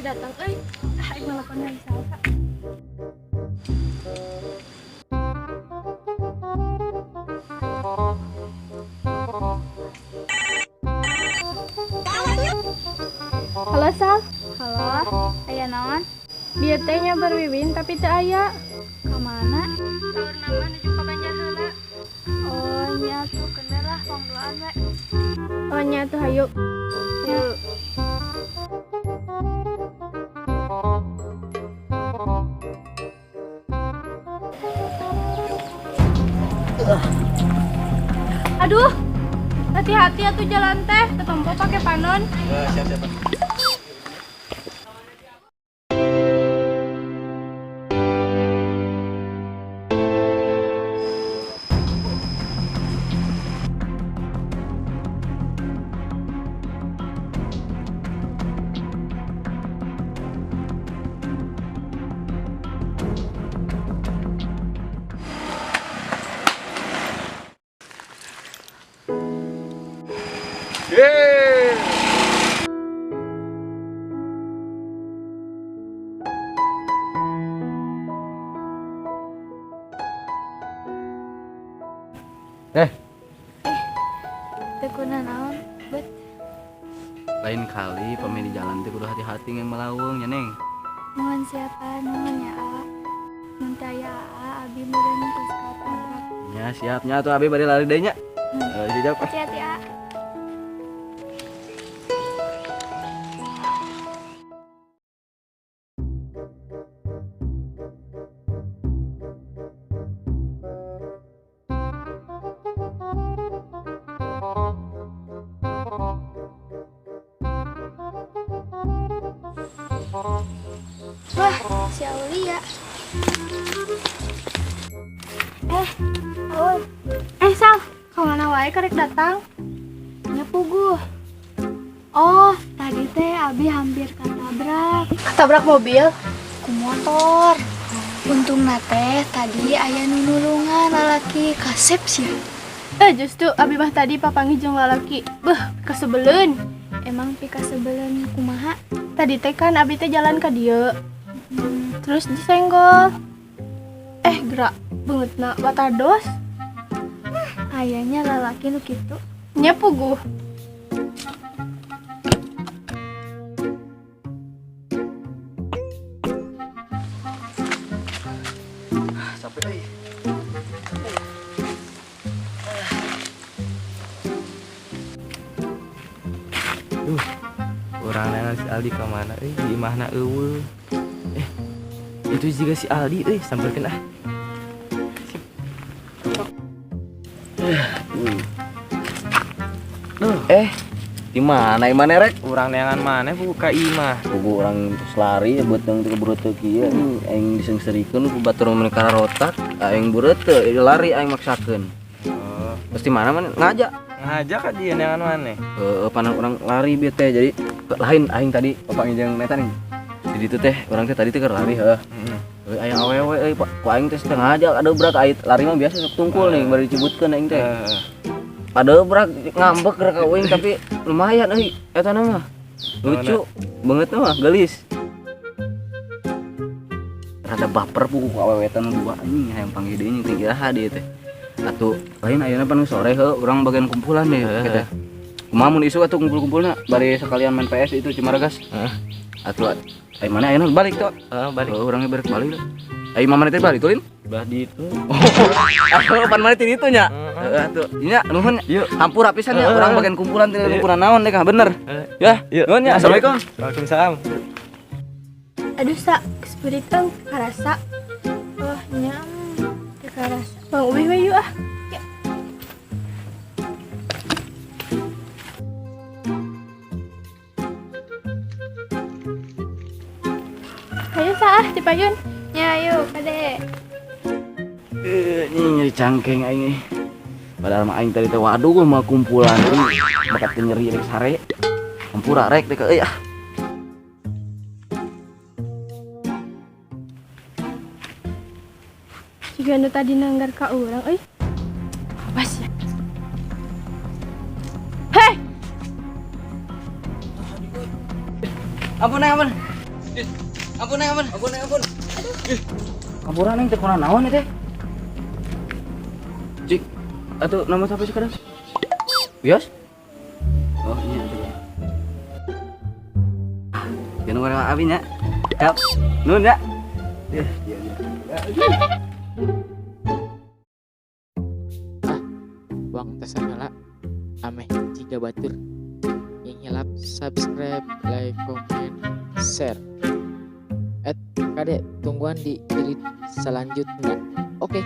Datang euy. Ah, aing nelpon heula Salsa. Halo, Sal. Halo, aya naon? Bieu teh nyabar Wiwin tapi teu aya. Ka mana? Saur nama nuju ka Banjar heula. Oh, nya tuh kena lah pangduaan we. Oh nya tuh hayu. Yuk. Aduh, hati-hati atuh jalan teh, tetompo pakai panon. Siap siap. Yeay. Eh, Teu naon, bet. Lain kali pami di jalan teh kudu hati-hati yang melawung ya, Neng. Mohon siapa nuhun ya, A. Mun teu aya A, abi meureun tos katabrak. Ya siapnya tuh abi bari lari deui nya. Eh, siap. Hati-hati, A. Wah, si Aulia. Eh, Aul, Eh, Sal, kemana wae karek datang? Nya puguh. Oh, tadi teh abi hampir katabrak Ketabrak mobil. Ku motor. Untung teh tadi aya nu nulungan lalaki kasep sih. Eh, justru abi mah tadi papanggih jeung lalaki. Beuh, kasebeleun. Emang pikasebeleun kumaha? Tadi teh kan abi teh jalan ka dieu. Terus disenggol. Eh, gerak beungeutna batados. Ayahnya lalaki nu kitu. Nya puguh. Capek euy. Duh, urang neangan si Aldi ka mana euy, di imahna euweuh. Eh, itu juga si Aldi euy, sampeurkeun ah. Sip. Eh, di mana imah rek? Urang neangan maneh buka imah. Pugu urang terus lari beuteung teh keburu teu kieu aing diseungseurikeun ku batur mun rotak aing bureut teu lari aing maksakeun. Oh, Terus di mana mana ngajak? Ngajak ka dia neangan maneh. Heeh, panan urang lari bieu teh jadi lain aing tadi bapak jeung eta nih. Jadi itu teh urang teh tadi teh keur lari heuh. Heeh. Euy aya awewe euy Pak, ku aing teh sengaja ada berat aing lari mah biasa sok tungkul nih bari dicibutkeun aing teh. Heeh. Ada berat ngambek rek ka uing tapi lumayan euy eta mah. Lucu banget mah geulis. Rada baper pugu ku awewe teh nu dua anjing hayang panggih deui nying teh iraha dieu teh. Atuh lain ayeuna pan sore heuh urang bagian kumpulan deh teh. Kumaha mun isuk atuh kumpul-kumpulna bari sekalian main PS itu Cimaragas. Heeh. Atuh ai mana ayeuna balik tuh. Heeh, balik. Heuh urangnya balik balik. Ai mama teh balik tulin? Bah di itu. Oh, pan mana ti ditu nya? Heeh. Heeh atuh. Nya nuhun. Yuk. Hampura pisan nya Heeh. urang bagian kumpulan teh Iya. kumpulan naon deh kah bener. Heeh. Ya, Yuk. nuhun nya. Assalamualaikum. Waalaikumsalam. Aduh, Sa, geus eung karasa. Oh, nya teu karasa. Bang uih we yuk ah. Ya. Ayo Sa ah, dipayun. Nya ayo kade. Eh, ini nyeri cangkeng aing euy. Padahal mah aing tadi teh waduh mah kumpulan euy. Bakat teh nyeri rek sare. Hampura rek teh euy ah. Jiga nu tadi nanggar ka urang euy. Awas ya. Hei, Ampun, Neng, ampun. Ampun, Neng, ampun. Ampun, Neng, ampun. Ih, kampuran, Neng, teh kunaon naon teh? Cik, atuh nama siapa sekarang? Wios? Oh, iya atuh. Jangan ngoreng abi nya. Siap. Nun ya. Iya, iya. Buang tes heula ameh jiga batur yang hilap subscribe, like, comment, share. Et kade tungguan di jilid selanjutnya. Oke.